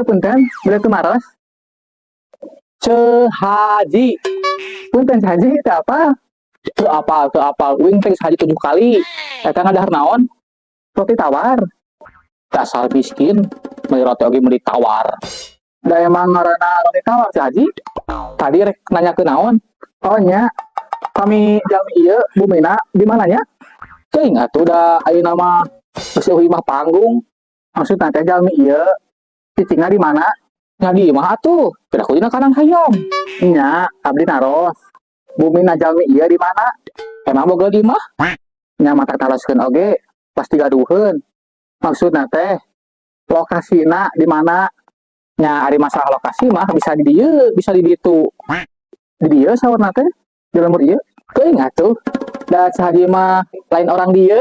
Ieu punten, bade tumaros. Ceu Haji. Punten, Ceu Haji, teu apa? Teu apal, teu apal. Uing teh haji 7 kali. Eta ngadahar naon? Roti tawar. Dasar miskin, meuli roti oge meuli tawar. Da emang ngaranna roti tawar, Ceu Haji. Tadi rek nanya ke naon? Oh nya, kami jalmi ieu bumina di mana nya? Teuing atuh, da ayeuna mah geus euweuh imah panggung. Maksudna teh jalmi ieu cicingna di mana? Nya di imah atuh, pedah dina kandang hayam. Nya, abdi naros. Bumina jalmi ieu di mana? Emang boga di imah? Nya matak taroskeun oge, pasti gaduheun. Maksudna teh lokasina di mana? Nya ari masalah lokasi mah bisa di dieu, bisa di ditu. Di dieu saurna teh? Di lembur ieu? Teuing atuh. Da Ceu Haji mah lain orang dieu.